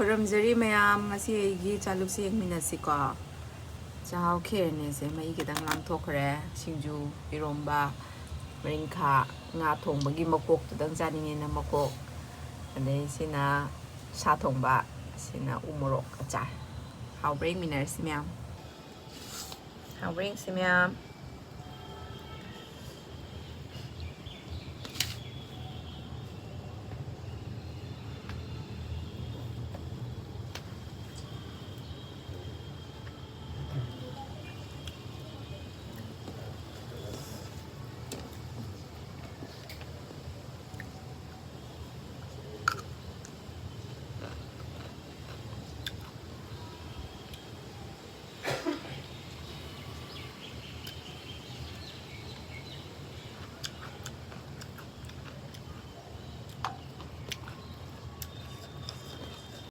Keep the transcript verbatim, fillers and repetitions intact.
ꯈꯨꯔꯨꯝꯖꯔꯤ ꯃꯌꯥꯝ, ꯉꯁꯤ ꯑꯩꯒꯤ ꯆꯥꯂꯨꯛꯁꯦ ꯌꯦꯡꯃꯤꯟꯅꯁꯤꯀꯣ꯫ ꯆꯥꯛꯍꯥꯎ ꯈꯦꯔꯅꯦꯁꯦ ꯃꯍꯤ ꯈꯤꯇꯪ ꯂꯥꯡꯊꯣꯛꯈ꯭ꯔꯦ꯫ ꯁꯤꯡꯖꯨ, ꯏꯔꯣꯝꯕ, ꯃꯔꯤꯡꯈꯥ, ꯉꯥ ꯊꯣꯡꯕꯒꯤ ꯃꯀꯣꯛꯇꯨꯗꯪ ꯆꯥꯅꯤꯡꯉꯦꯅ ꯃꯀꯣꯛ, ꯑꯗꯩ ꯁꯤꯅ ꯁꯥ ꯊꯣꯡꯕ, ꯁꯤꯅ ꯎ ꯃꯣꯔꯣꯛ ꯑꯆꯥꯔ꯫ ꯍꯥꯎꯕ꯭ꯔꯥ ꯌꯦꯡꯃꯤꯟꯅꯔꯁꯤ ꯃꯌꯥꯝ꯫ ꯍꯥꯎꯕ꯭ꯔꯥ ꯌꯦꯡꯁꯤ ꯃꯌꯥꯝ꯫